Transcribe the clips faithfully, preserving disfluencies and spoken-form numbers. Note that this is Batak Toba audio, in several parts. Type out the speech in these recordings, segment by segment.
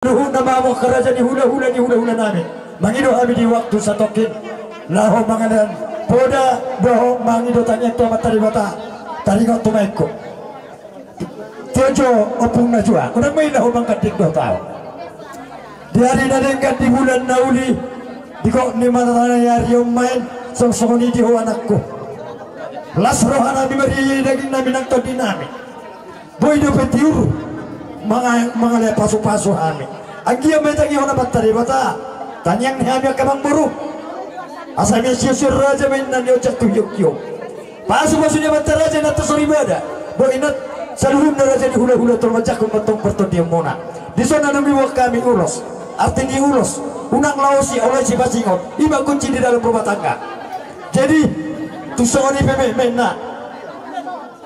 Luhutna ma hamu angka raja ni hulahula ni hulahula nami. Mangido hami di waktu satongkin laho mangalehon poda dohot mangido tangiang tu Amanta Debata. Taringot tu maengku. Tio jo ompung na jua, unang ma i laho manggandeng dohot ahu. Di ari na denggan, di bulan na uli, di gok ni mataniari on ma i, songon i di ho anakku. Las roha nami, marria daging nami nang tondi nami. Boi dope tiur manga-, mangalehon pasupasu hami. Anggiat ma ditangihon Amanta Debata tangiang ni hami angka amangboru. Asa mian siosion raja ma inna nionjak tu hionghiong. Pasupasu ni Amanta Raja i na tarsoripada. Boi na saluhutna raja ni hulahula tong manjangkon ma tong partondion muna. Dison na dung diboan hami ulos. Arti ni ulos, unang laosi, alai sipasingot. I ma kunci di dalam rumah tangga. Jadi tung songon i pe ma inna.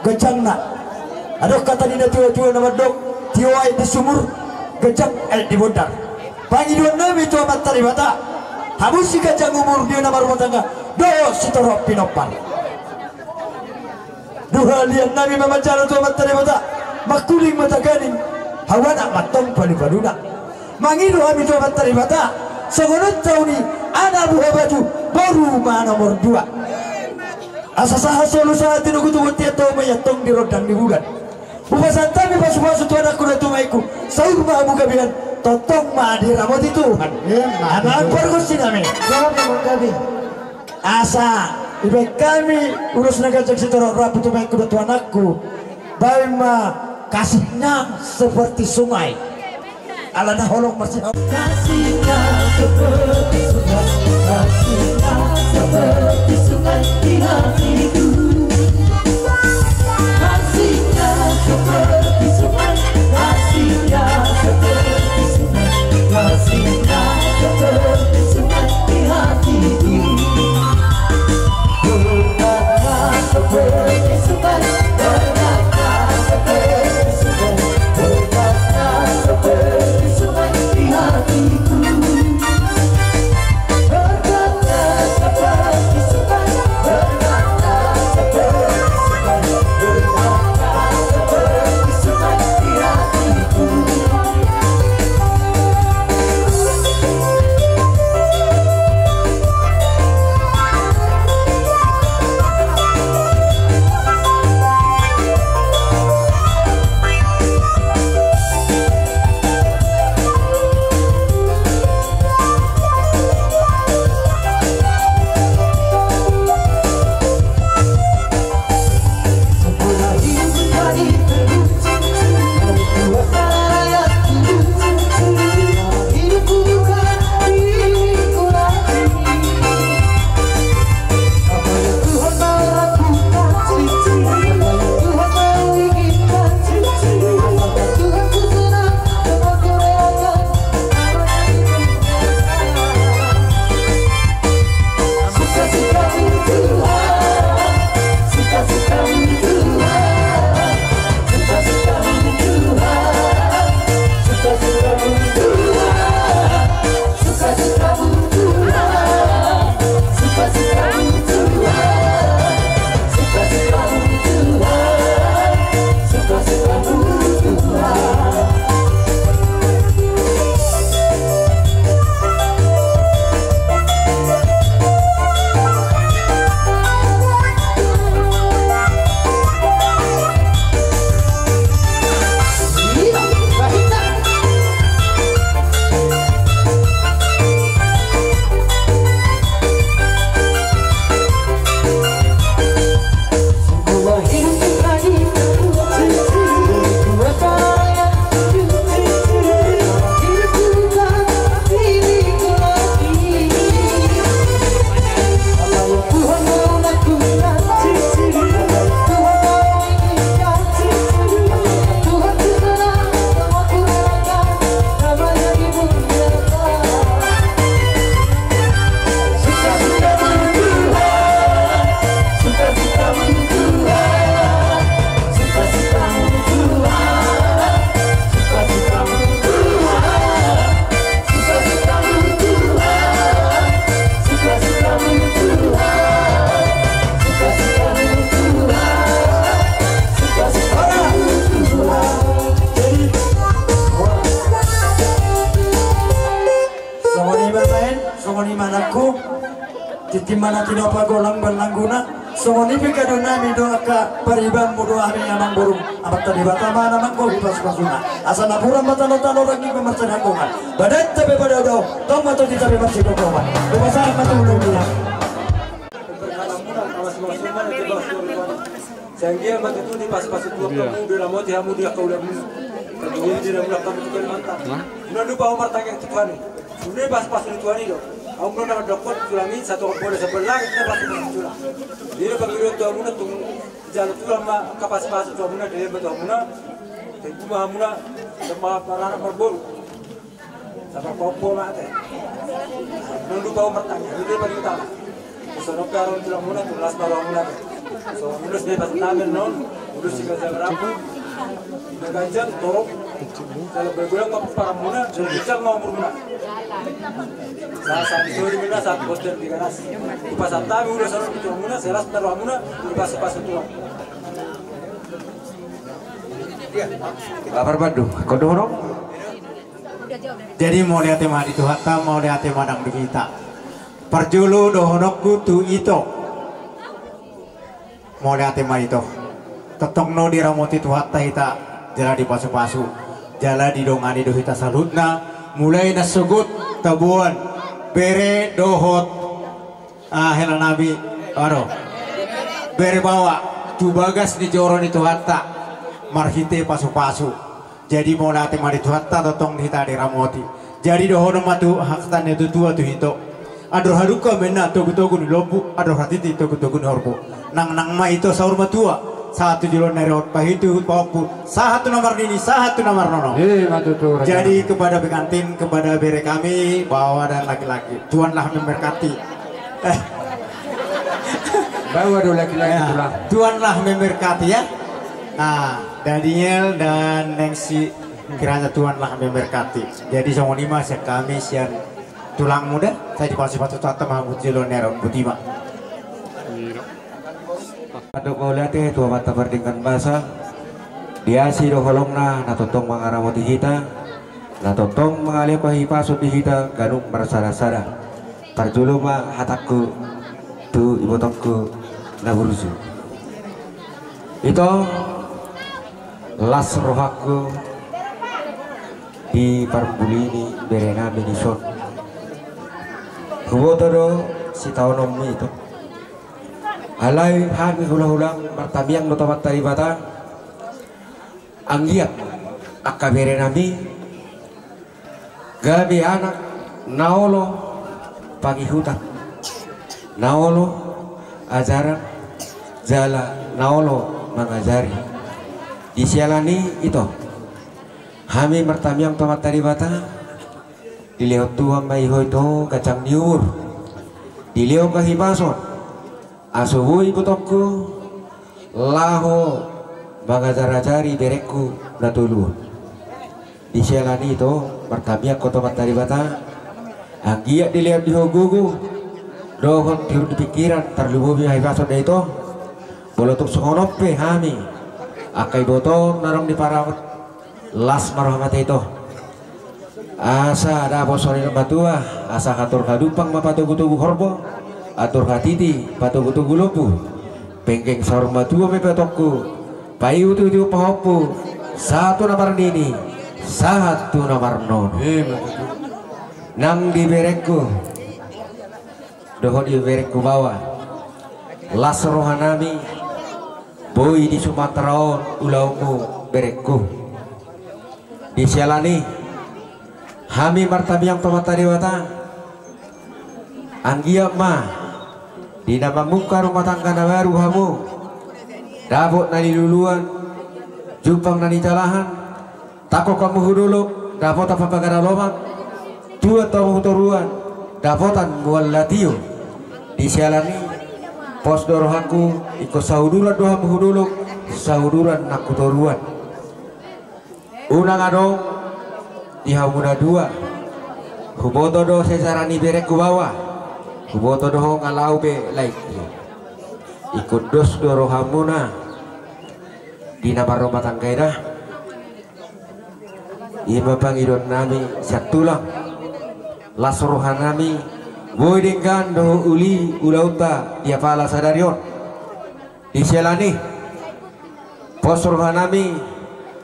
Ganjangna. Adong hata ni natuatua na mandok, tio aek di sumur, ganjang aek di bondar. Pangidoan nami tu Amanta Debata, hamu siganjang umur di na marumah tangga dohot sitorop pinompar. Duhalian nami ma manjalo tu Amanta Debata, mangkuling ma taganing, hau anak ma tong palupaluna. Mangido hami tu Amanta Debata, songon on taon i, anak buha batu, boru ma nomor dua. Asa sahat solu sahat tinogu tu bontean, tau ma i antong di rondang ni bulan. Hupasahat hami pasupasu tu anakku dohot tu maengku, saur ma hamu gabean, tongtong ma diramoti Tuhan. Emma tutu. Amang pargonsi nami. Jawab, Amang, gabe. Asa dibaen hami ulos na ganjang sitorop rambu tu maengku dohot tu anakku. Baen ma kasihnya seperti sungai. Ala na holong marsi- Kasihnya seperti sungai, kasihnya seperti sungai di hatiku. Kasihnya seperti sungai, kasihnya seperti sungai, kasihnya seperti sungai di hatiku. Berkatnya seperti sungai, berkatnya seperti sungai, berkatnya seperti sungai di hatiku. Berkatnya seperti sungai, berkatnya seperti sungai, berkatnya seperti sungai di hatiku. Songon i ma anakku, tintin ma na tinopa, golang ma langguna. Songon i pe gabe nami do angka paribanmu do hami amangboru. Amanta Debata ma na manggohi pasupasuna, asa napuran ma tanotano, rangit ma marsihagogoan, badanta pe padaodao, tong ma tondinta pe marsigogoan. Hupasahat ma tu ulaon i. Sai anggiat ma tutu dipasupasu Tuhan hamu, diramoti hamu di angka ulaonmu. Sai anggiat diramoti hamu tu Kalimantan. Unang lupa ho martangiang tu Tuhan i. Sude pasupasu ni Tuhan i do. Ahu do na mandok tu tulang i, satonga pola sampulu langit na pasupasu ni tulang. Jadi pangidoan tu hamuna, tung jalo Tuhan ma angka pasupasu tu hamuna, dilean ma tu hamuna. Tung tu ma hamuna, sama paranak marboru. Sabar pahompu ma ate. Unang lupa ho martangiang, itu yang paling utama. Songon pe roha ni tulangmuna, tung las ma rohamuna ate. So, ulos be pasahat nami annon, ulos siganjang rambu, siganjang torop, jala boi golang ma pomparanmuna, jala ginjang ma umurmuna. Sahat-sahat ni sori ma na, sahat poster di garas. Hupasahat nami ulos annon tu hamuna, sai las ma rohamuna, dipasupasu Tuhan. Lapar bandu, kau dohononku. Jadi mauliate ma di Tuhanta, mauliate ma nang di hita. Parjolo dohononku tu ito. Mauliate ma ito. Tongtong do diramoti Tuhanta hita, jala dipasupasu, jala didongani do hita saluhutna, mulai na sogot taboan bere dohot, ah, hela nami, aro, bere baoa tu bagas ni joro ni Tuhanta marhite pasupasu. Jadi mauliate ma di Tuhanta, tongtong hita diramoti. Jadi dohonon ma tu hata ni natuatua tu ito: Andor hadungka ma inna togutogu ni lombu, andor hatiti togutogu ni horbo. Nangnang ma ito saur matua, sahat tu joloan ni ari on, pahituhut pahompu, sahat tu na marnini, sahat tu na marnono. Jadi kepada pengantin, kepada bere kami, baoa dan laki-laki, Tuhanlah memberkati. Eh. Baoa do laki-laki, ya, tulang. Tuhanlah memberkati, ya. Nah, Daniel dan Nengsi, kiranya Tuhanlah memberkati. Jadi songon i ma sian hami, sian tulangmu da, sai dipasupasu Tuhanta ma hamu tu joloan ni ari on, botima. Mandok mauliate tu Amanta Pardenggan Basa, di asi do holongna na tongtong mangaramoti hita, na tongtong mangalehon hahipason di hita ganup marsada-sada. Parjolo ma hatangku tu ibotongku na burju. Ito, las rohangku di parpudi ni bere nami dison. Huboto do sitaononmi, ito. Alai hami hula-hulam martamiang do tu Amanta Debata, anggiat angka bere nami gabe anak na olo pangihutan, na olo ajaran, jala na olo mangajari. Di siala ni i, ito, hami martamiang tu Amanta Debata, dilehon Tuhan ma i ho, ito, ganjang ni umur, dilehon hahipason, asa boi ibotongku laho mangajar-ajari berengku na tolu on. Di siala ni i, ito, martamiang ho tu Amanta Debata, anggiat dilehon di ho gogo dohot tiur ni pingkiran, tarlumobi hahipason da, ito. Molo tung songon on pe hami angka ibotom na adong di Paraot, las ma roham ate, ito. Asa dapot songon nidok ni natuatua, asa andor hadumpang ma patogu-togu horbo, andor hatiti patogu-togu lombu. Penggeng saur matua ma ibotongku, paihut-ihut pahompu, sahat tu na marnini, sahat tu na marnono. Nang di berengku dohot di berengku baoa, las roha nami, boi di Sumatera on ulaonmu, berengku. Di siala ni i, hami martamiang tu Amanta Debata, anggiat ma di na mamungka rumah tangga na baru hamu, dapot na niluluan, jumpang na nijalahan, tangkok hamu hu dolok, dapotan parbagaran lomak, tuat hamu hu toruan, dapotan mual na tio. Di siala ni i, pos do rohangku, ingkon sauduran do hamu hu dolok, sauduran nang hu toruan. Unang adong di hamu na dua. Huboto do sesara ni berengku baoa, huboto do ho nga laho be lain. Ingkon dos do rohamuna di na marrumah tangga i da. I ma pangidoan nami sian tulang. Las roha nami, Boi denggan dohot uli ulaonta di apala sadari on. Di siala ni i, pos rohanami,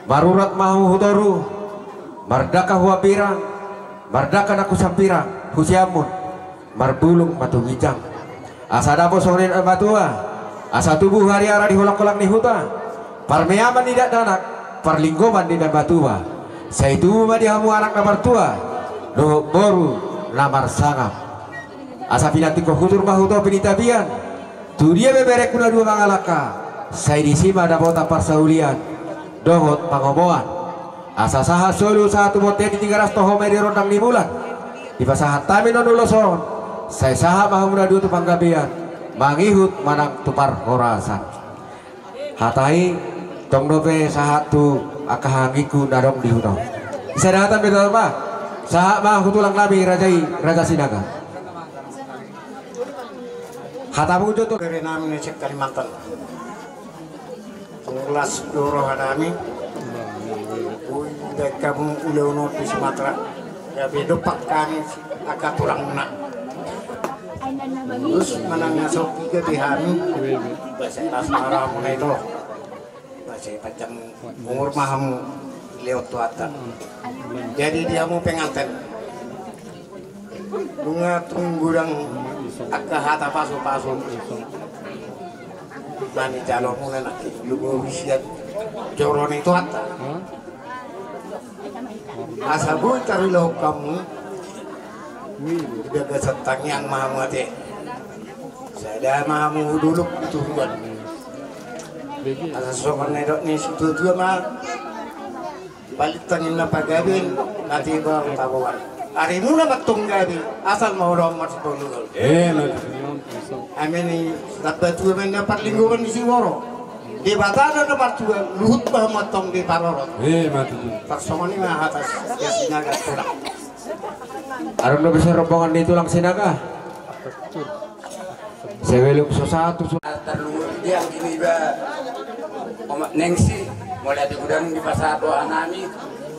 marurat ma hamu hu toru, mardangka hu hambirang, mardangka nang hu sambirang, hu siamun, marbulung ma tu ginjang. Asa dapot songon nidok ni natuatua, asa tubu hariara di holangholang ni huta, parmeaman ni dakdanak, parlinggoman ni na matua. Sai tubu ma di hamu anak na martua dohot boru na marsangap. Asa pinantikhon hutur ma hu topi ni tapian, tu dia pe berengku na dua mangalangka, sai disi ma dapotan parsaulian dohot pangomoan. Asa sahat solu sahat tu bontean ni Tigaras, toho ma i di rondang ni bulan. Dipasahat hami on ulos on, sai sahat ma hamu na dua tu panggabean, mangihut manang tu parhorasan. Hata i tong dope sahat tu angka hahangingku na adong di huta on. Ise da hata, beta ma sahat ma hu tulang nami raja i, Raja Sinaga. Hatamu jo tu bere nami na sian Kalimantan. Las do rohanami. Boi dibaen hamu ulaon on di Sumatera, gabe dompak hami angka tulangna. Terus manang na so piga di hami, bastas maramu na ito. Basa panjang umur ma hamu, lehon Tuhanta. Jadi di hamu penganten, nunga tung godang angka hata pasupasu na nijalo muna nangkin, lumobi sian joro ni Tuhanta. Asa boi tarilahon hamu di bagasan tangiang ma hamu ate. Sada ma hamu hu dolok tu huan. Asa songon na nidok ni situatua ma, balintang ninna pagabean, na tibar taboan. Arimuna ma tong gabe, asal ma ulaon marsitoluan. Amen. Amen. Tamba tua ma ninna parlinggoman ni siborok. Debata do na martua, luhut ma hamu antong diparorot. Tarsongon i ma hata sian Sinaga tulang. Adong dope sai rombongan ni tulang Sinaga. Sebelum so sahat tu su- Tarlumobi di anggi niba, Omak Nengsi, molo di godang dipasahat rohanami,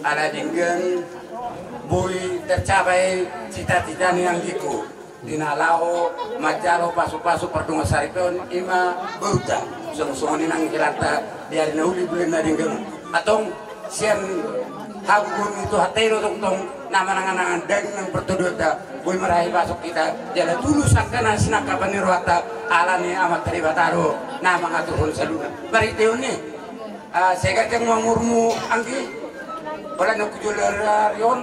ala denggan boi tercapai cita-cita ni anggingku. Di na laho manjalo pasupasu pardongansaripeon, i ma borunta. Songon i nang helanta di ari na uli bulan na denggan on. Antong sian hagogoon ni Tuhanta i do tongtong na manangan-angan daging nang partodoanta, boi marahi pasuk hita jala tulus angka na sinangkapan ni rohanta, ala ni Amanta Debata do na mangaturhon saluhutna. Marhite on i, ah, sai ganjang ma umurmu anggi, olat na hujolo ni ari on,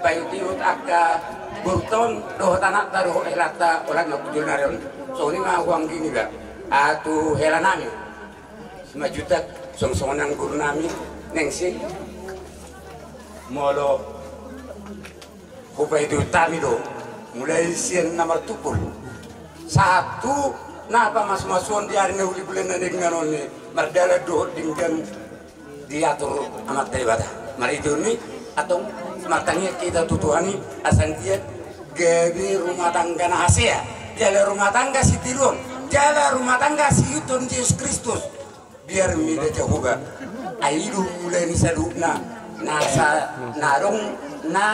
paihut-ihut angka borunta on dohot anakta dohot helanta, olat na hujolo ni ari on. Songon i ma hu anggi niba, ah, tu helanami. Simanjuntak, songon-songon nang guru nami, Nengsi. Molo hupaihut-ihut hami do, mulai sian na martumpul sahat tu na pamasumasuon di ari na uli bulan na denggan on i, mardalan dohot denggan diatur Amanta Debata. Marhite on i, antong martangiang hita tu Tuhan i, asa anggiat gabe rumah tangga na hasea, jala rumah tangga sitiruon, jala rumah tangga siihuthon Jesus Kristus. Biar mida Jahowa. Ai i do mula ni saluhutna na sa-, na adong na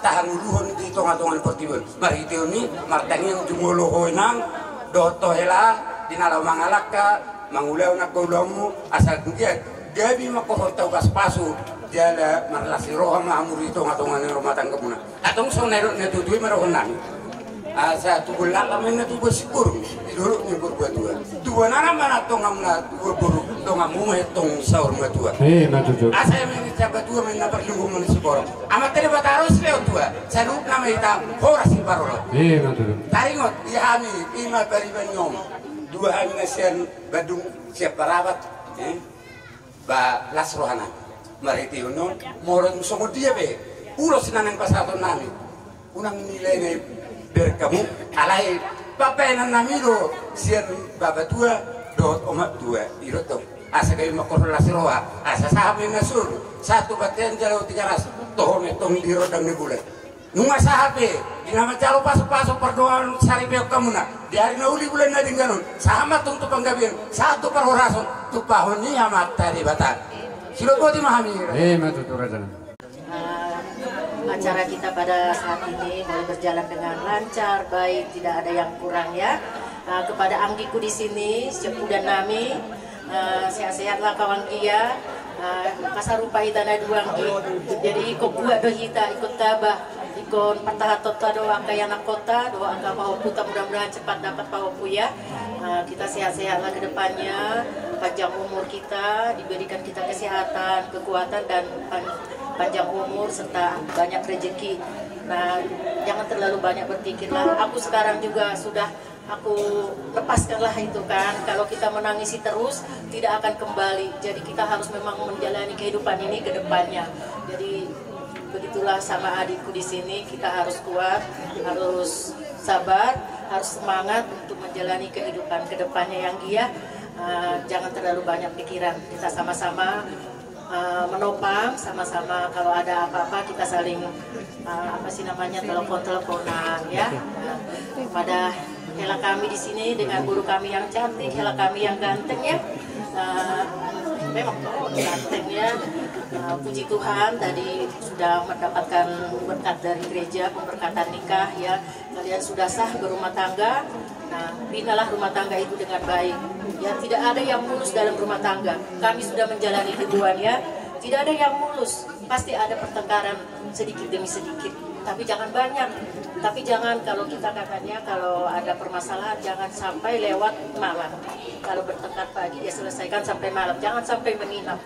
tahangoluhon di tonga-tonga ni portibi on. Marhite on i, martangiang jumolo ho inang dohot ho hela, di na laho mangalangka, mangulahon angka ulaonmu, asa anggiat gabe mangkorhon tau pasupasu, jala marlas ni roha ma hamu di tonga-tonga ni rumah tanggamuna. Antong songon na nidok ni natuatua i ma dohononnami. Asa tubuan laklak ma ninna tubuan singkoru di dolok ni boru matua. Tubuan anak ma antong hamu na tubuan boru, antong hamu ma antong saur matua. Asa i ma ninna saur matua ma ninna parlinggoman ni siborok. Amanta Debata ro silehon tua, saluhutna ma hita horas siparorot. Taringot di hami, i ma pariban ni on. Dua hami na sian Bandung, sian Parapat, eh? Ba las rohanami. Marhite on, molo songon dia pe ulos na naeng pasahatonnami, unang nilai na bereng hamu, alai pambahenannami do sian bapa tua dohot omak tua, i do tong. Asa gabe mangkorhon las ni roha, asa sahat ma ninna solu, sahat tu bontean jala tu Tigaras, toho ma antong di rondang ni bulan. Nunga sahat pe di na manjalo pasupasu pardongansaripeon hamuna di ari na uli bulan na denggan on, sahat ma antong tu panggabean, sahat tu parhorasan, tumpahon ni Amanta Debata. Siloboti ma hami. Eh, ma tutu, raja. Ah, Acara kita pada saat ini boleh berjalan dengan lancar, baik, tidak ada yang kurang ya. Eh, kepada anggiku di sini, sepudan nami, eh, sehat-sehatlah kawan gia. Eh, asa rupa hita na dua anggi. Jadi ingkon buat do hita, ingkon taba, ingkon partahanhon do angka ianakhonta, do angka pahomputa, mudah-mudahan cepat dapat pahompu ya. Eh, kita sehat-sehatlah ke depannya, panjang umur kita, diberikan kita kesehatan, kekuatan dan pan- panjang umur serta banyak rezeki. Nah, jangan terlalu banyak berpikirlah. Aku sekarang juga sudah, aku lepaskanlah itu kan. Kalau kita menangisi terus, tidak akan kembali. Jadi kita harus memang menjalani kehidupan ini ke depannya. Jadi begitulah sama adikku di sini, kita harus kuat, harus sabar, harus semangat untuk menjalani kehidupan ke depannya yang gia. Eh, jangan terlalu banyak pikiran. Kita sama-sama eh, menopang, sama-sama kalau ada apa-apa kita saling, eh, apa sih namanya, telepon-teleponan ya. Eh, pada hela kami di sini dengan guru kami yang cantik, hela kami yang ganteng ya. Eh, memang ganteng ya. Eh, puji Tuhan tadi sudah mendapatkan berkat dari gereja, pemberkatan nikah ya. Kalian sudah sah berumah tangga. Nah, binalah rumah tangga itu dengan baik. Ya, tidak ada yang mulus dalam rumah tangga. Kami sudah menjalani duluan ya. Tidak ada yang mulus. Pasti ada pertengkaran sedikit demi sedikit. Tapi jangan banyak. Tapi jangan, kalau kita katanya kalau ada permasalahan jangan sampai lewat malam. Kalau bertengkar pagi ya selesaikan sampai malam. Jangan sampai menginap.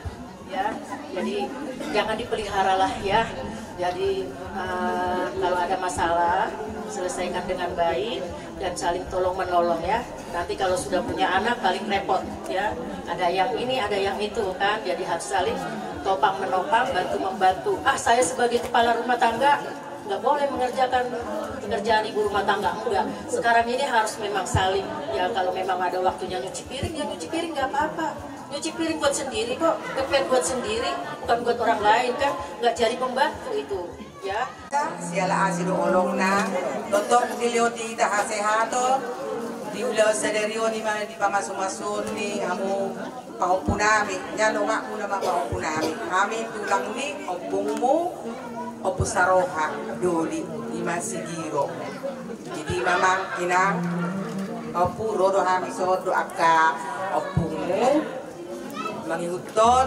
Ya, jadi jangan dipeliharalah ya. Jadi eh, kalau ada masalah selesaikan dengan baik dan saling tolong menolong ya. Nanti kalau sudah punya anak paling repot ya. Ada yang ini, ada yang itu kan. Jadi harus saling topang menopang, bantu membantu. Ah, saya sebagai kepala rumah tangga nggak boleh mengerjakan pekerjaan ibu rumah tangga, enggak. Sekarang ini harus memang saling ya. Kalau memang ada waktunya nyuci piring ya nyuci piring, nggak apa-apa. Nyuci piring buat sendiri kok, ngepel buat sendiri, bukan buat orang lain kan, nggak jadi pembantu itu, ya. Siala asi do holongna, tongtong dilehon hita hasehaton, di ulaon sadari on i ma di pamasu-masuon ni hamu pahompu nami, nian omakmu nama pahompu nami, hami tulang ni ompungmu, Ompu Saroha, Doli, ima si Giro. Jadi mamang inang, ompu, ro do hami son dohot angka ompungmu mangihuthon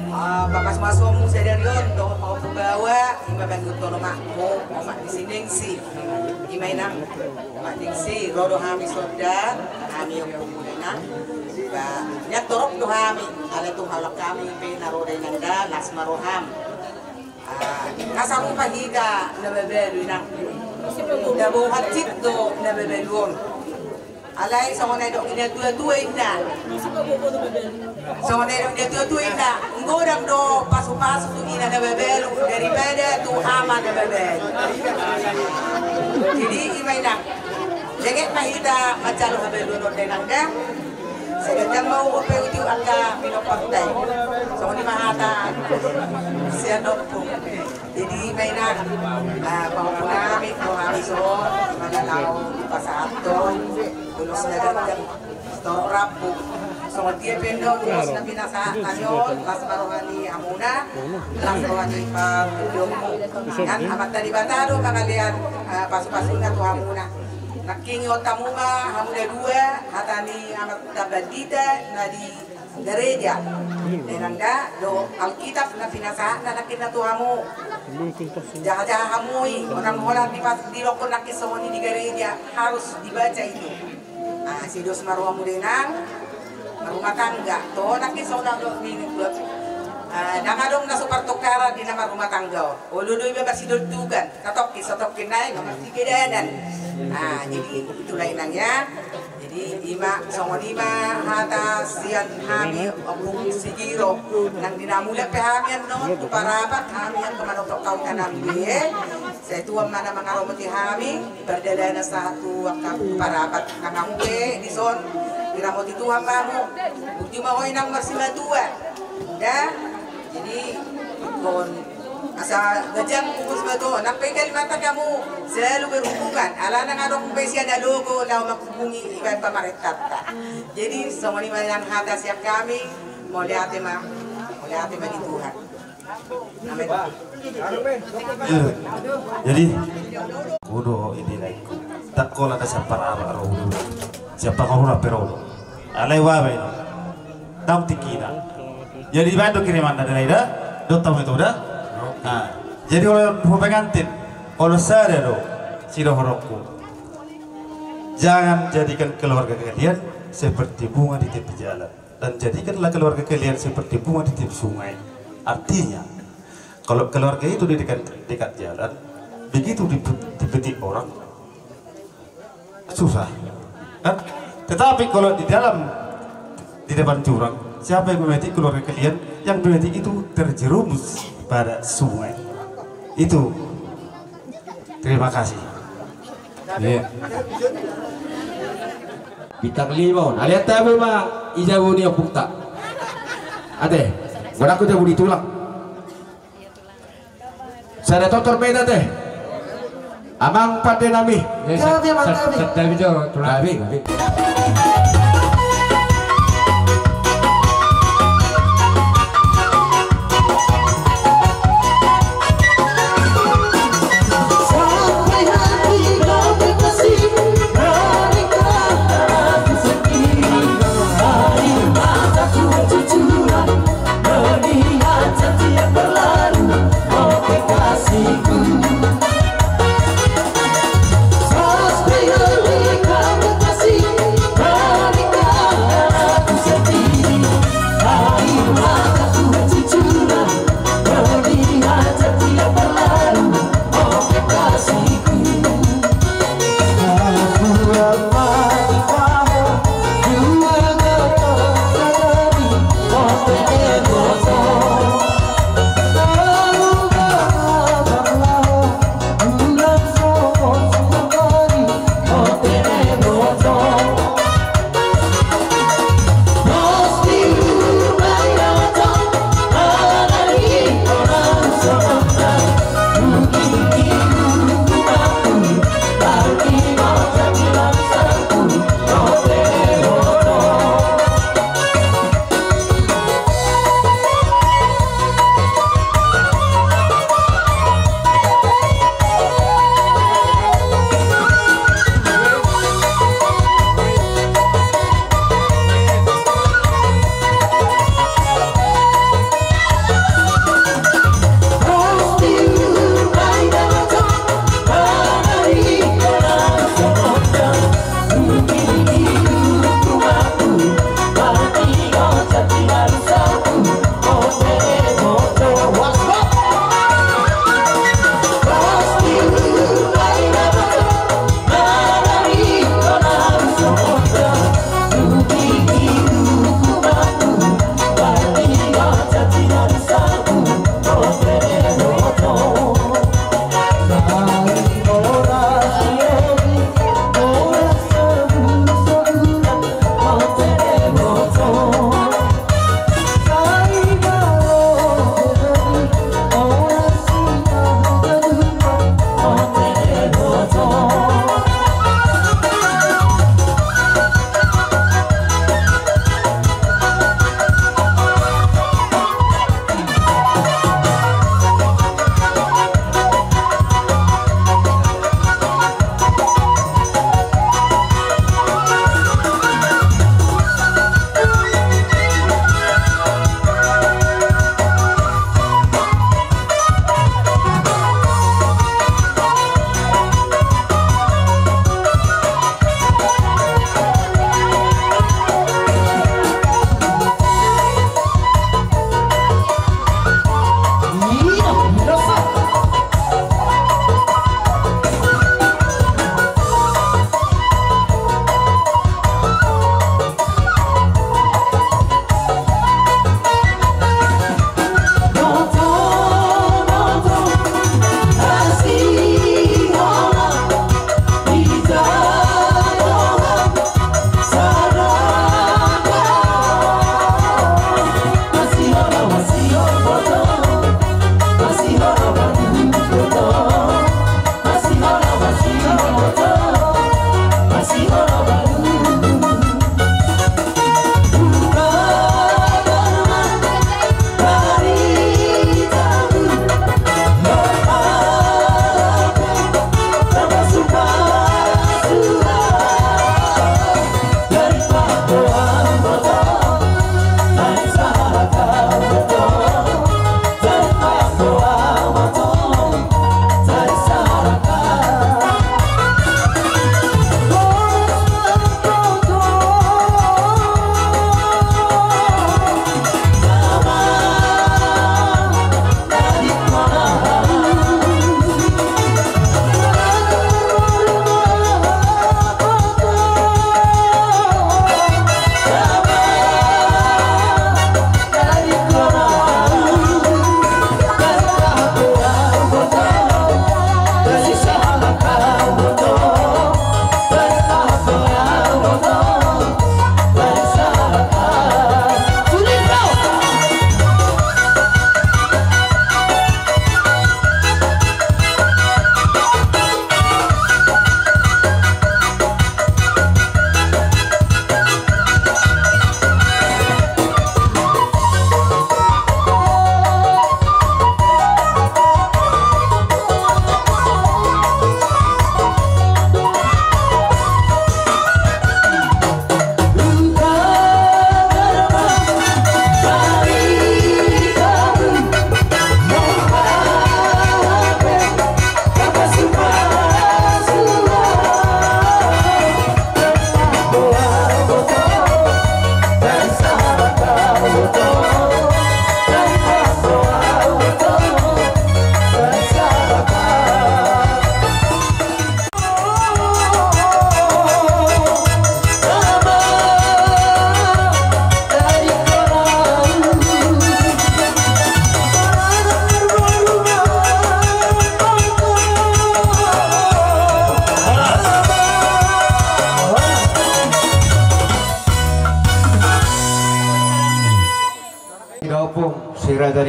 eh, pamasu-masuonmu sadari on dohot ompu baoa, ima mangihuthon omakmu, omak ni si Nengsi. Ima inang, omak Nengsi, ro do hami son da, hami ompungmu inang. Ba, nian torop do hami, alai tung halak hami pe na ro da inang da, las ma roham. Ah, na sarupa hita na mabalu inang. Tabo hansit do na mabalu on. Alai songon na nidok ni na tua-tua inna. Songon na nidok ni na tua-tua inna. Nggodang do pasu-pasu tu ina na mabalu daripada tu ama na mabalu. Jadi ima inang. Jegek ma hita manjalo habaluon on da inang da. Sai ganjang ma umur pe uju angka pinompar ta i. Songon i ma hata sian ompung. Jadi ima inang, ah, pahompu nami, pahompu nami son, ima na laho pasahathon ulos na ganjang, torop rambu. Songon dia pe do ulos na pinasahat nami on, las ma roha ni hamuna, las roha ni pangkilionmu. Kan Amanta Debata do mangalean ah, pasu-pasuna tu hamuna. Nangkin ihot hamu ma, hamu na dua, hata ni Amanta Pandita na di gareja. Da inang da, dohot Alkitab na pinasahatna nangkin na tu hamu. Jaha-jaha hamu i, unang holan dipas-, didok nangkin songon i di gareja, harus dibaca itu. Ah, sai dos ma rohamu da inang, marumah tangga. Toho nangkin songon na didok ni buat. Ah, ndang adong na so partukaran di na marumah tangga on. Olo do iba marsidontugan, satongkin, satongkin nai, marsigedanan. Ah, jadi itulah inang ya. Jadi ima, songon ima hata sian hami, Ompung Sigiro. Nang di na mulak pe hami annon, tu Parapat, hami angka manotok kaunta nami be. Sai Tuhan ma na mangaramoti hami, di pardalanan sahat tu angka tu Parapat. Nang hamu pe, dison, diramoti Tuhan ma hamu. Burju ma ho inang marsimatua. Da, jadi, ingkon asa ganjang umur simatua, nang pe i Kalimantan hamu selalu berhubungan, alana nunga adong be sian alogo laho manghubungi ibaen pamarentanta. Jadi songon i ma inang hata sian hami, mauliate ma, mauliate ma di Tuhan. Amin. Jadi, udo ini lain. Tak kola ada siapa raba ro. Siapa koruna pero. Alai wabe. Tam tikina. Jadi bantu kiriman dari lain dah. Dot tamu itu dah. Nah, jadi oleh pengantin, oleh sada do, sido horokku. Jangan jadikan keluarga kalian seperti bunga di tepi jalan. Dan jadikanlah keluarga kalian seperti bunga di tepi sungai. Artinya, kalau keluarga itu di dekat, dekat jalan, begitu dipe-, dipetik orang, susah, kan? Tetapi kalau di dalam, di depan jurang, siapa yang memetik keluarga kalian, yang memetik itu terjerumus pada sungai. Itu. Terima kasih. Iya. Bintang lima on. Alai tabe ma i jabu ni ompunta. Ate, godang tu jabu ni tulang. Sada totor beda te. Amang pande nami. Gabe, amang, gabe. Gabe, gabe.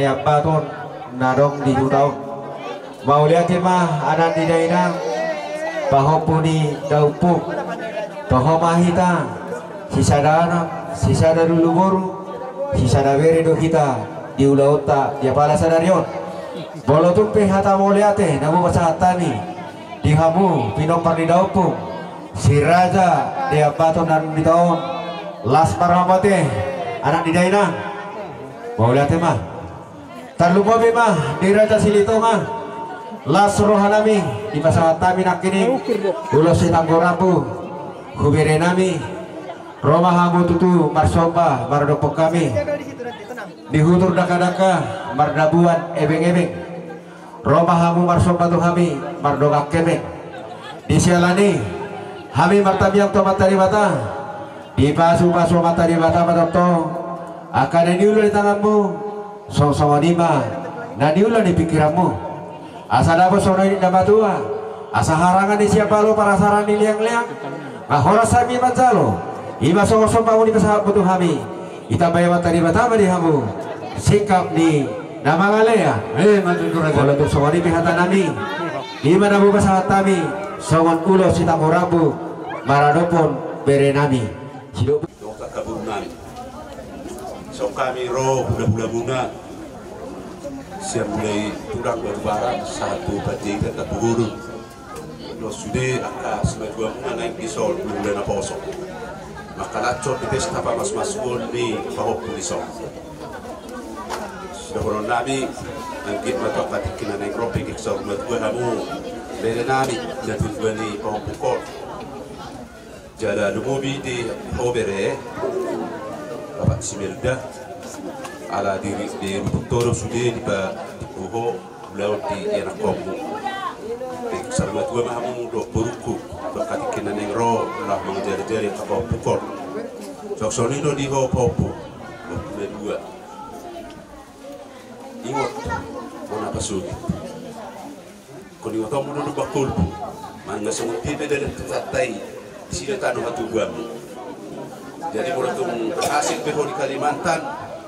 Ambaton na adong di huta on. Mauliate ma anak ni dainang, pahompu ni daompung. Toho ma hita, sisada anak, sisada dulu boru, sisada bere do hita di ulaonta di apala sadari on. Molo tung pe hata mauliate na hupasahat hami di hamu pinompar ni daompung, si Raja di Ambaton na adong di huta on, las ma rohamu ate, anak ni dainang. Mauliate ma. Tarlumobi ma di Raja Silitonga, las rohanami, dipasahat hami nangkining ulos sitamborambu tu berenami. Ro ma hamu tutu marsomba maradophon hami, di hutur dangkadangka, mardabuan ebeng-ebeng. Ro ma hamu marsomba tu hami mardongan hepeng. Di siala ni i, hami martangiang tu Amanta Debata, dipasupasu Amanta Debata ma tongtong angka na niula ni tanganmu, songon i ma na niula ni pingkiranmu. Asa dapot songon nidok ni natuatua, asa harangan ni sian balo, parasaran ni leangleang. Nga horas hami manjalo, i ma songon somba muna dipasahat tu hami. Ditambai Amanta Debata ma di hamu singkap ni na mangalea. Emma tutu, Raja. Molo tung songon i pe hatanami, i ma na hupasahat hami songon ulos sitamborambu maradophon berenami. Sidok. Dok angka borunami, songon hami ro hulahulamuna, sian mulai tulang Batu Barat sahat tu Panjaitan, Tampubolon, dohot sude angka simatuamuna naeng dison hulahula naposo. Mangkalashon di pesta pamasumasuon ni pahompu dison. Sidohononnami, anggiat ma tu angka tingki na naeng ro pe ingkon saur matua hamu berenami, natuatua ni pahompungkon. Jala lumobi di ho bere, Bapak Simelda, ala di, di rumput toro sude dipa, di ho ulaon di ianakkonmu. Di saur matua ma hamu dohot borungku, dohot angka tingki na naeng ro laho mangajarajari angka pahompungkon. Songon i do di ho pahompu, pahompu na dua. Ingot, bona pasogit. Ingkon ingotonmu do Dumban Holbu. Manang songon dia pe dalan tu Pantai, disi do tano hatoguanmu. Jadi molo tung berhasil pe ho di Kalimantan,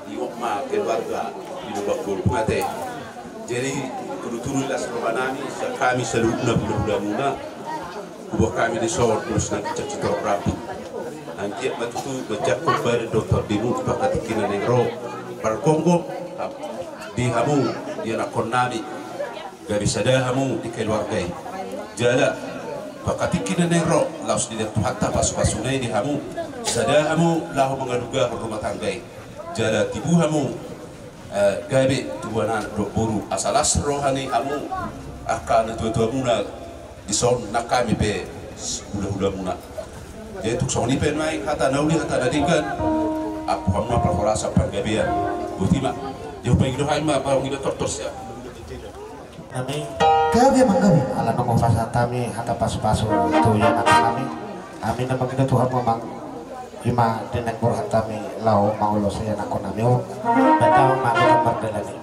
ingot ma keluarga di Dumban Holbu ate. Jadi tudutudu las rohanami, sian hami saluhutna hulahulamuna. Huboan hami dison ulos na ginjang sitorop rambut. Anggiat ma tutu manjangkon badan dohot tondimu tu angka tingki na naeng ro. Margomgom di hamu ianakkonnami, gabe sada hamu di keluarga i. Jala tu angka tingki na naeng ro, laos dilehon Tuhanta pasupasuna i di hamu, sada hamu laho mangaluga rumah tangga i. Jala tibu hamu, eh, gabe tubuan anak dohot boru, asa las roha ni hamu angka natuatuamuna dison, nang hami pe hulahulamuna. Jadi tung songon i pe nuaeng hata na uli, hata na denggan, ampu hamu ma parhorasan, panggabean. Botima. Jadi hupaingot hami ma, paingot tortor sian hami. Gabe manggabe, ala nunga hupasahat hami hata pasupasu tu ianakkonnami. Hami na mangido tu hamu amang, i ma di naeng borhat hami laho mangolosi ianakkonnami on. Banta ma hita mardalani.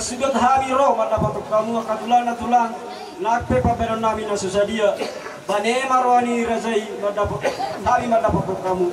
Sudah hami ro mandapothon hamu angka tulang na tulang, nang pe pambahenon nami na so sadia. Bane ma roha ni raja i mandapot, hami mandapothon hamu.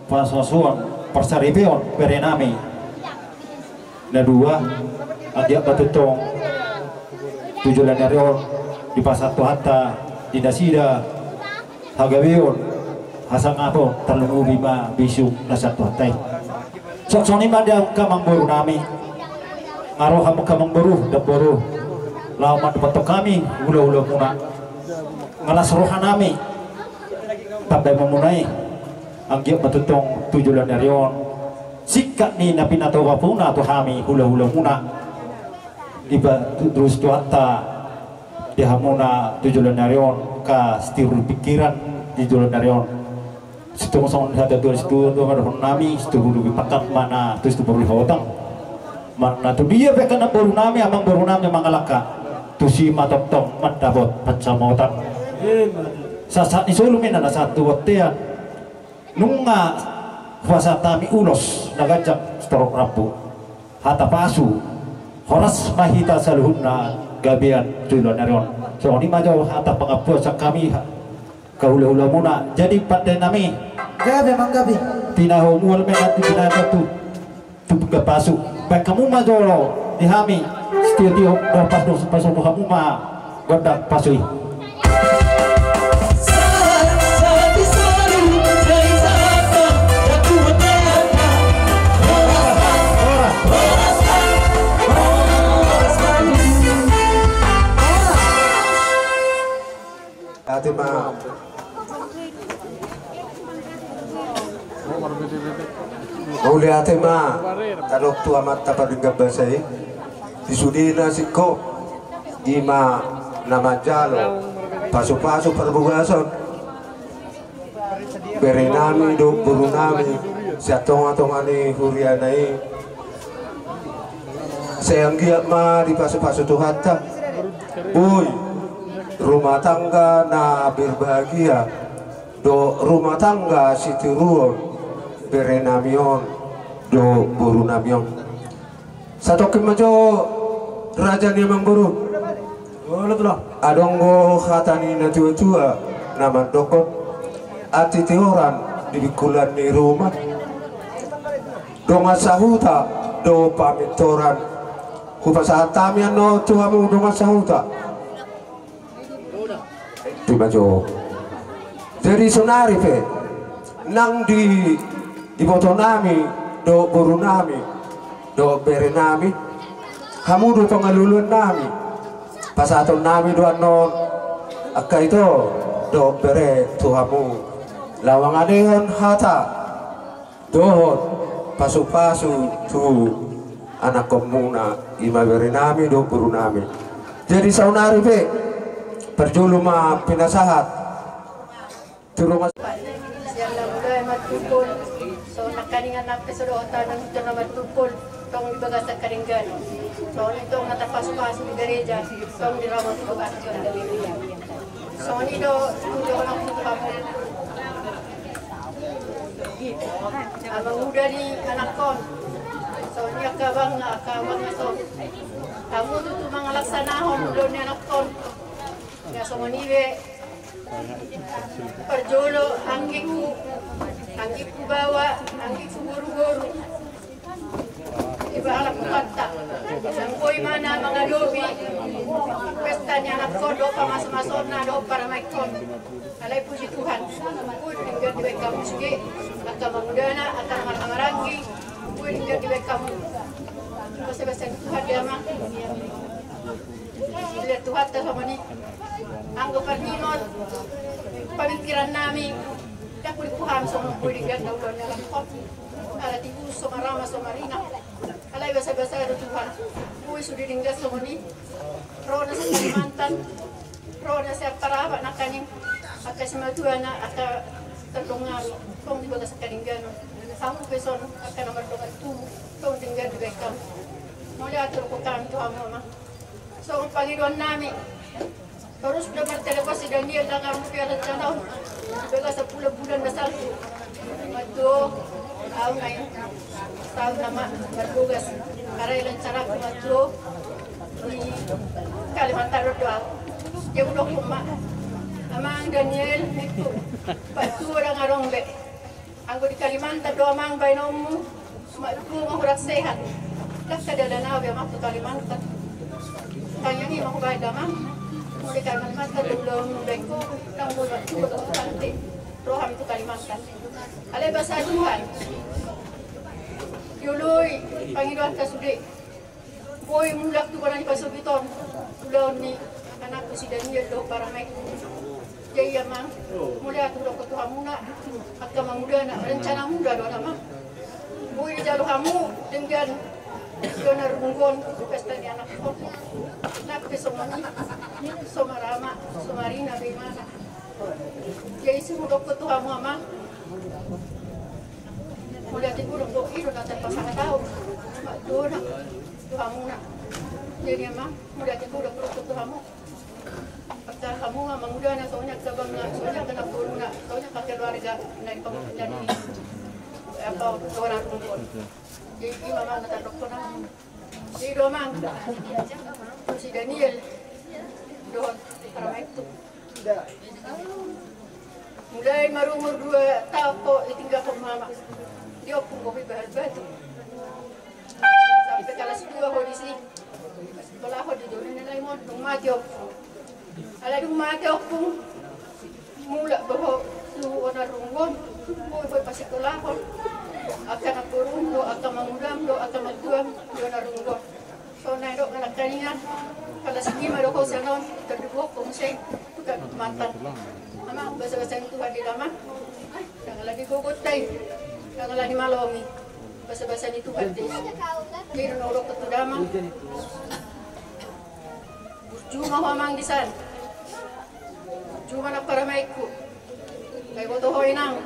Pasuasuon, parsaripeon bere nami. Na dua, anggiat ma tongtong tu joloan ni ari on dipasahat Tuhanta di nasida hagabeon, hasangapon, tarlumobi ma bisuk na sian Tuhanta i. Songon i ma di hamu amangboru nami. Nga ro hamu amangboru, namboru, laho mandapothon hami hulahulamuna. Nga las roha nami pambahenmuna i. Anggiat ma tongtong tu joloan ni ari on singkat ni na pinatopamuna tu hami hulahulamuna. Dipaturus Tuhanta di hamuna tu joloan ni ari on, angka sitiruon ni pingkiran di joloan ni ari on. Sitongtong songon hata ni natuatua ma dohonon nami, sitiruon ni pingkiran ma na tusi tu parhotang. Manang tu dia pe angka namboru nami, amangboru nami mangalangka, tusi ma tongtong mandapot pansamotan. Sahat ni solu ma inna na sahat tu bontean. Nunga hupasahat hami ulos na ganjang sitorop rambu, hata pasu, horas ma hita saluhutna gabean tu joloan ni ari on. Songon i ma jo hata pangampuan sian hami, ha, hulahulamuna. Jadi pande nami, gabe ma gabe. Pinahamual ma nanti pinahan tu tu pinggan pasu. Baen hamu ma jolo di hami, sitio-tio do pasu, pasu hamu ma gondang pasu i. Ate ma. Mauliate ma tadok tu amanta pardenggan basa i. Di sudena singkop, i ma na manjalo pasupasu parbagason bere nami dohot boru nami sian tongatonga ni huriana i. Sai anggiat ma dipasupasu Tuhanta. Boi, rumah tangga na berbahagia dohot rumah tangga sitiruon berenami on dohot borunami on. Satongkin ma jo raja ni amangboru. Adong do hata ni natuatua na mandokkon: Antitihoran di bingkulan ni ruma, dongan sahuta do pamintoran. Hupasahat hami annon tu hamu dongan sahuta. Ima jo. Jadi saonari pe nang di ibotonami dohot borunami dohot berenami, hamu do pangaluluannami. Pasahatonnami do annon, angka ito dohot bere, tu hamu, laho mangalehon hata dohot pasupasu tu anakkonmuna, ima berenami dohot borunami. Jadi saonari pe parjolo ma pinasahat tu dongan. Sian na mulai martungkol, songon nangkaningan nang pe so dohot hami, tong martungkol tong di bagasan haringgan, songon i tong na tarpasupasu di gareja, tong di roma tu bagasan haringgan. Songon i do tu dongan tu hamu. Amanguda ni anakkon, songon i angka abangna, angka abangna, songon i hamu tutu mangalaksanahon ulaon ni anakkon. Ia songon i be parjolo anggingku, anggingku baoa, anggingku boruboru, iba halak Buhanta. Songon i ma na mangadopi pesta ni anakkon dohot pamasomasuonna dohot paramaikkon. Alai puji Tuhan, boi do denggan dibahen hamu sude, angka amangudana, angka marhahamaranggi, boi do denggan dibahen hamu. Basabasa ni Tuhan do i, amang. Dilehon Tuhanta songon i. Anggo parningot pamingkirannami, ndang pola diboto hami songon boi do denggan na ulaon ni anakkon. Ala tibu so marama so marina. Alai basabasa do Tuhan, boi sude denggan songon i. Ro na sian Kalimantan, ro na sian Parapat nangkaning, angka simatuana, angka tardongan, tong di bagasan haringganon. Hamu pe songon angka na mardongan tubu, tong denggan dibahen hamu. Mauliate do hami tu hamu, amang. Songon pangidoannami, torus do martelepon si Daniel, ndang hamu pe rencana on, di bagasan bulanbulan na salpu. Martuo, au nai, au nama marbogas, karai rencanaku martuo di Kalimantan do au. Jadi hudokhon ma, amang Daniel, ningku, martuo ndang adong be. Anggo di Kalimantan do, amang, baenonmu, martuo ma hurang sehat. Ndang dalan au be, amang, tu Kalimantan. Tangiang i ma hubaen, amang. Molo di Kalimantan do ulaonmu, baenku, ndang boi martuo dohot tante. Ro hami tu Kalimantan. Alai basa Tuhan, dioloi pangidoanta sude. Boi mulak tu bona ni pasogit on ulaon ni anakku si Daniel dohot paramaenku. Jadi, amang, mauliate hudokhon tu hamuna, angka amangudana, rencana muda do on, amang. Boi dijalo hamu denggan di ona runggu on, pesta ni anakkon. Nang pe songon i, so marama so marina be imana. Jadi, sai hudokhon tu hamu, amang. Mauliate hudok, i do na tarpasahat au. Martuo na tu hamuna. Jadi, amang, mauliate hudok, hudok tu hamu. Angka hamu amangudana, songon i angka abangna, songon i angka namboruna, songon i angka keluarga na di pangulun, na di, apa, orang kumpul. Jadi, ima, amang, na tardokkon au. Jadi do, amang, tu si Daniel dohot paramaenku. Mulai marumur dua taon ho, ditinggalhon mama di ompung, ho di Baharbatu. Sampe kalas dua ho disi. Sekolah ho di Doli na lain on, dung mate ompung. Alai dung mate ompung, mulak ma ho tu ona runggu on. Boi, boi pasikolahon angka namborum dohot angka amangudam dohot angka amangtuam di ona runggu on. Songon i do nangkaningan, pala songon i ma do ho sian on, tarlumobi ho muse tu Kalimantan. Amang, basabasa ni Tuhan do i, amang. Ndang ala ni gogonta i, ndang ala ni malom i. Basabasa ni Tuhan do i. Jadi na hudokkon tu damang. Burju ma ho, amang, di san. Burju ma nang paramaenku. Nunga diboto ho, inang.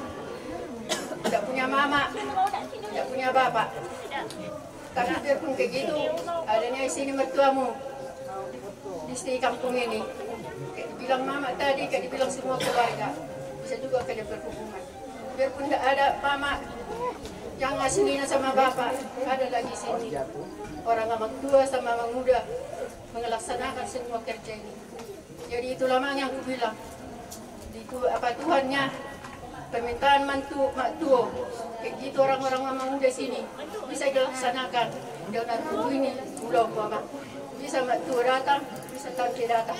Tidak punya mama, tidak punya bapak. Tapi biarpun kayak gitu, ada ni isi ni mertuamu. Di sini kampung ini, kayak dibilang mama tadi, kayak dibilang semua keluarga, bisa juga kalian berhubungan. Biarpun tidak ada mama yang aslinya sama bapak, ada lagi sini orang amak tua sama amak muda mengelaksanakan semua kerja ini. Jadi itulah mang yang kubilang. Itu apa Tuhannya, permintaan mantu mak tuo. Kayak gitu orang-orang amak muda sini bisa dilaksanakan. Udah nanti ini udah apa mak. Bisa mak tuo datang, bisa tante datang.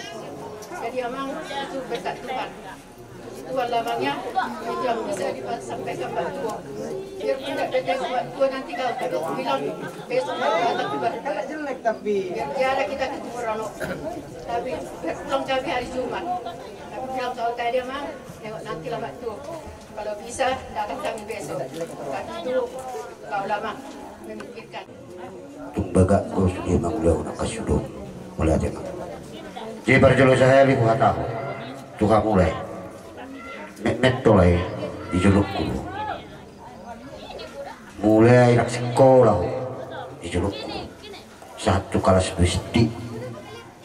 Jadi amang itu berkat Tuhan. Itu alamanya yang bisa disampaikan Pak Tuo. Biarpun tidak datang Pak Tuo nanti kau, tapi aku bilang besok mau datang juga. Biar tiada kita ketemu Rano. Tapi berpulang kami hari Jumat. Tapi bilang kau tadi emang lewat nanti lah Pak Tuo. Kalau bisa datang kami besok. Tapi itu kau lama memikirkan. Tung bagak do sude mangulahon angka sude on. Mauliate ma. Jadi parjolo sahali huhatahon tu hamu lae, metmet do lae di jolongku do. Mulai anak sikola ho di jolongku do. Sahat tu kalas dua S D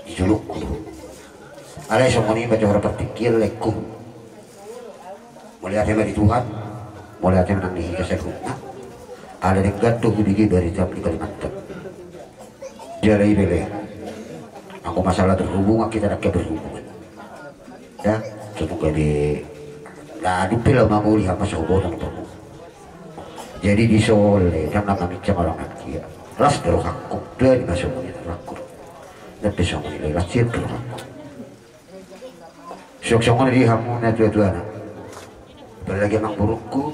di jolongku do. Alai songon i ma jora partingkian laengku. Mauliate ma di Tuhan, mauliate ma nang di hita saluhutna. Ala denggan do hubege barita di Kalimantan. Jala i bere, anggo masalah berhubungan, kita dang berhubungan. Ya, satu kali. Nah, adong pe laho mangoli hapa sahubotan perlu. Jadi di sole dang na mamincang orang atia. Las do rohangku, tuani ma songon i rohangku. Dang pe songon i, las sian do rohangku. Suang songon i di hamu natuatuana. Apalagi amangborungku,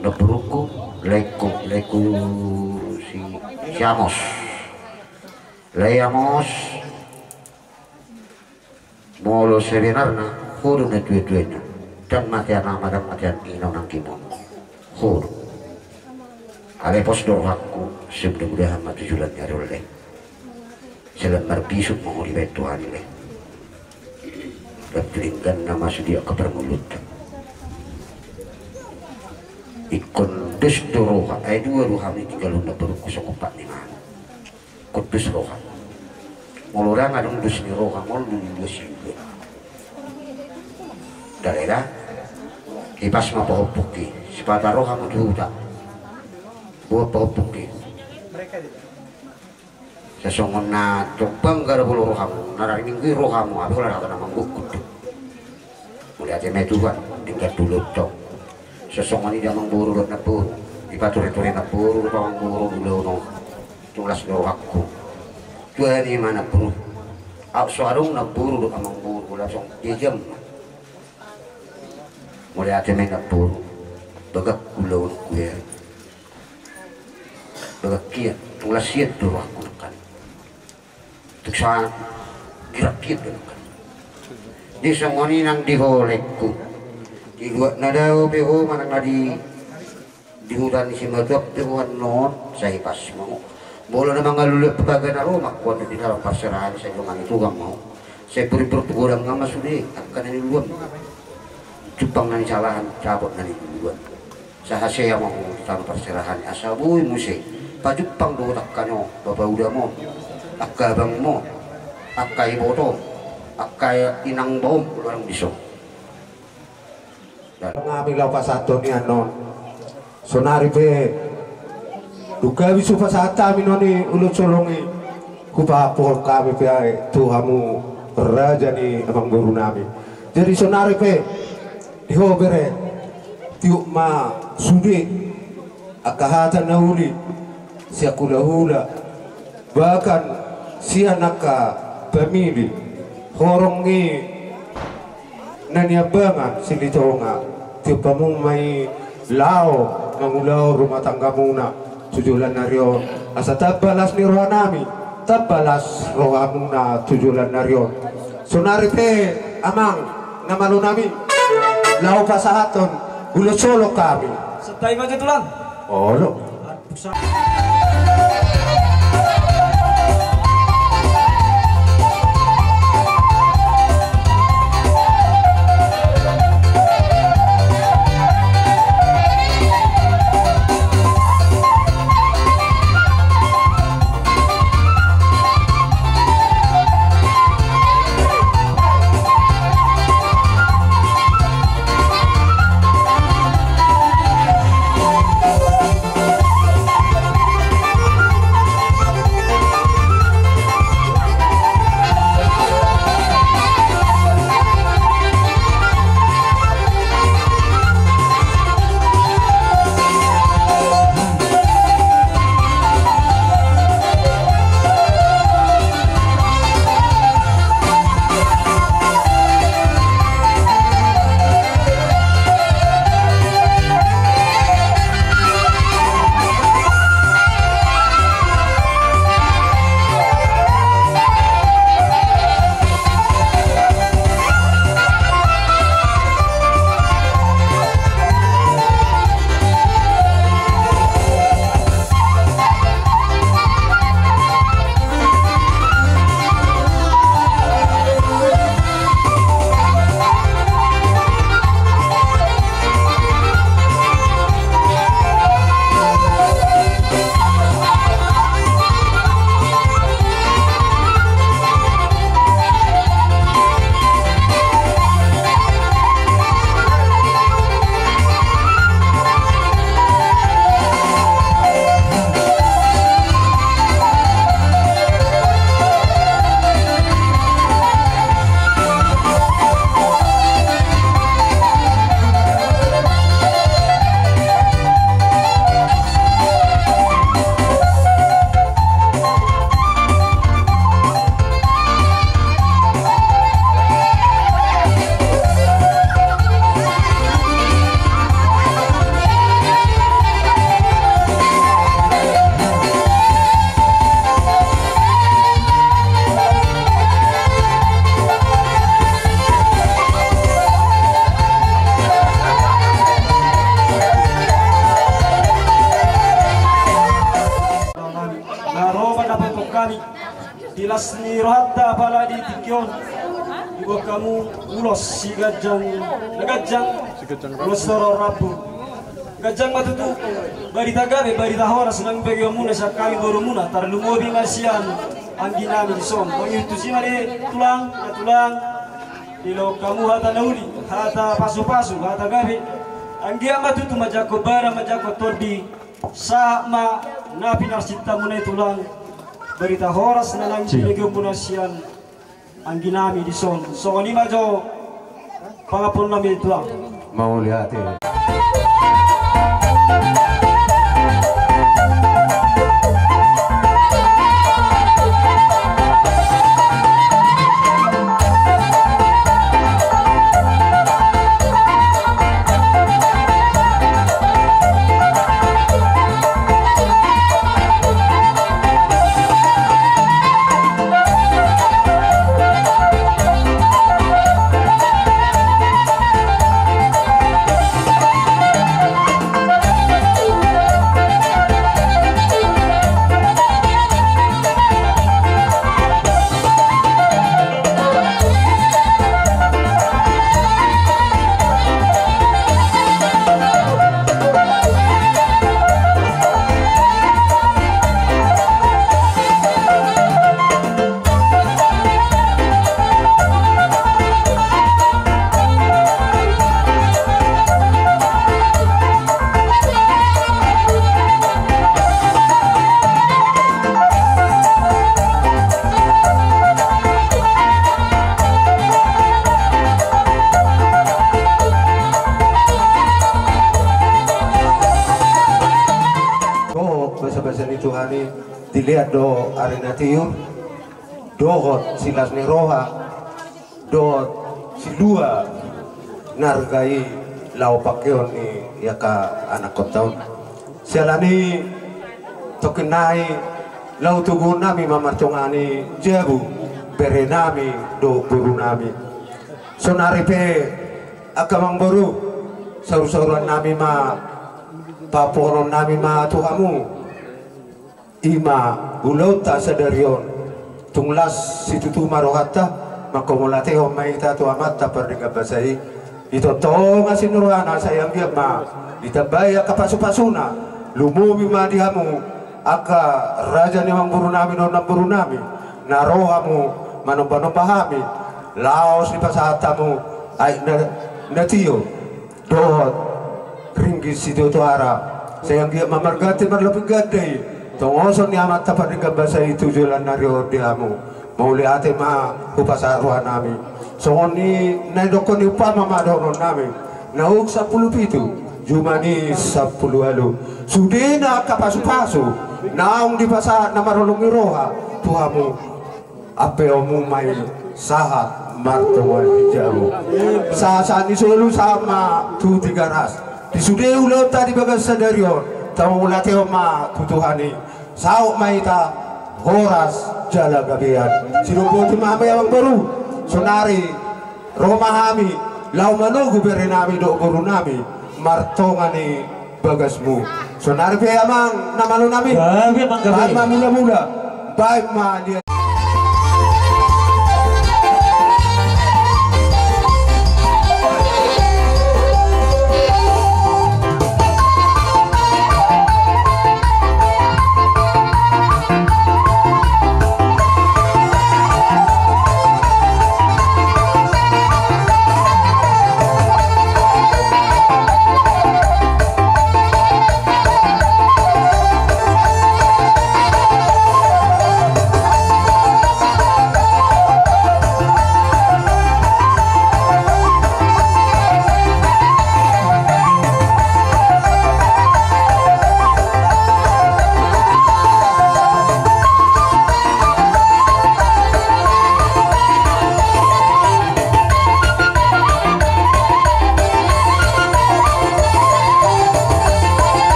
namborungku, laengku, laengku si, si Amos. Lae Amos, molo sebenarna ho do natuatua i, dang mate ama, dang mate ina, unang kimon. Ho do. Alai pos do rohangku, semudamudahan ma tu joloan ni ari on lae. Sai lam marbisuk ma ho dibaen Tuhan i lae. Lam tu dengganna ma sude angka parngoluonta. Ingkon dos do roha, ai dua do hami tinggalhon namborungku songon pat ni manuk. Ingkon dos roha. Molo dang adong dos ni roha, molo dung dos i dua. Dalena, ipas ma pahompungki, sipata ro hamu tu huta. Boan pahompungki. Sasongon na tong bangga do molo ro hamu, na rari minggu i ro hamu, abe holan hata na manggokhon do. Mauliate ma i Tuhan, denggan do ulaonta on. Sasongon i di amangboru dohot namboru, dipatureture namboru dohot amangboru ulaon on. Tung las do rohangku. Tuani ma namboru. Aut so adong namboru dohot amangboru, langsung jejam ma. Mauliate ma i namboru. Bagak ulaonku i. Bagak hian, tung las hian do rohangku nangkin. Tung sanggirak hian do nangkin. Di songon i nang di ho laengku. Di luat na dao pe ho manang na di, di huta ni simatua pe ho annon, sai pas ma ho. Molo na mangalului paga na ro ma ho annon di dalan parserahan i, sai dongan ni Tuhan ma ho. Sai puripuran tu godang ma sude, angka na niluluan. Jumpang na nisalahan, dapot na niluluan. Sai hasea ma ho di tano parserahan i, asa boi muse pajumpang dohot angka na bapa udam on, angka abangmu, angka ibotom, angka inangbaom, molo adong dison. Hami laho pasahathon i annon. Sonari pe dung habis hupasahat hami non i ulaon solong i, hupahophop hami pe tu hamu raja ni amangborunami. Jadi sonari pe di ho bere, tiop ma sude angka hata na uli sian hulahula, bahkan sian angka pamili, horong ni na niambangan Silitonga, tiop hamu ma i laho mangulahon rumah tanggamuna tu joloan ni ari on, asa tamba las ni rohanami, tamba las rohamuna tu joloan ni ari on. Sonari pe amang na malonami, laho pasahathon ulaon solong hami. Santabi ma jo tulang. Olo. Ro mandapothon hami di las ni rohanta, apala di tingki on diboan hamu ulos siganjang na ganjang, ulos torop rambu. Ganjang ma tutu barita gabe, barita horas naung dibagion muna sian hami borumuna, tarlumobi ma sian angginami dison. Mangihuthon tusi ma di tulang, na tulang, dilehon hamu hata na uli, hata pasupasu, hata gabe. Anggiat ma tutu manjangkon badan, manjangkon tondi, sahat ma na pinarsinta muna i tulang, barita horas na naung dibagion muna sian angginami dison. Songon i ma jo pangampuonnami tulang. Mauliate. Dohot basabasa ni Tuhan i, dilean do ari na tiur, dohot silas ni roha, dohot silua na arga i laho pangkeon ni angka anakkonta on. Siala ni i, tongkin nai laho toguhonnami ma martonga ni jabu berenami dohot borunami. Saonari pe angka amangboru, saursaurannami ma, papohononnami ma tu hamu. I ma ulaonta sadari on. Tung las situtu ma rohanta, manghamauliatehon ma hita tu Amanta Pardenggan Basa i. Di tongatonga ni rohana sai anggiat ma ditambai angka pasupasuna, lumobi ma di hamu angka raja ni amangborunami dohot namborunami, na ro hamu manombanomba hami laos dipasahat hamu aek na, na tio dohot ringgit sitio tu ara. Sai anggiat ma margante marlapik ganda i, tongoson ni Amanta Pardenggan Basa i tu joloan ni ari on di hamu. Mauliate ma hupasahat rohanami. Songon i na nidokkon ni umpama ma dohononnami: Naung sampulu pitu juma ni sampulu ualu, sudena angka pasupasu naung dipasahat na marholong ni roha tu hamu, ampeonmu ma i sahat martonga ni jabu. Sahat, sahat ni solu sahat ma tu Tigaras. Di sude ulaonta di bagas sadari on, tamauliatehon ma tu Tuhan i. Saut ma hita horas jala gabean. Sidok boti ma hami amangboru. Saonari ro ma hami laho manogu berenami dohot borunami martonga ni bagasmu. Saonari pe amang na malonami, baen ma mulamula, baen ma dia.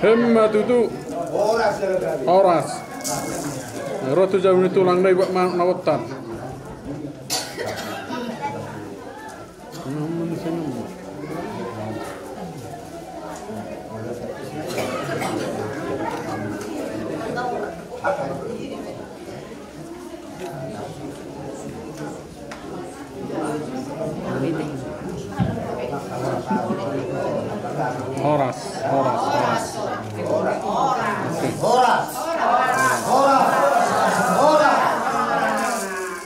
Emma tutu. Horas. Ro tu jabu ni tulang do iba manuk na bontar. Horas, horas, horas. Horas. Horas. Horas.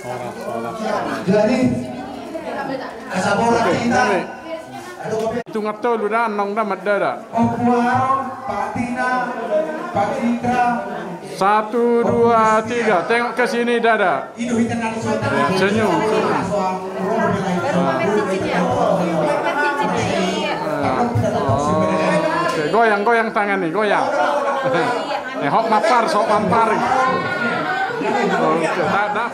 Horas, horas. Jadi, asa borat hita. Hitungan tolu da, annon da, mandada. Satu, dua, tiga. Tengok ke sini, dada. Ya, senyum, senyum. Ah. Ah. Oke, goyang, goyang tangan ni, goyang. Eh, hok mampar, hok mampar. Oke, dada.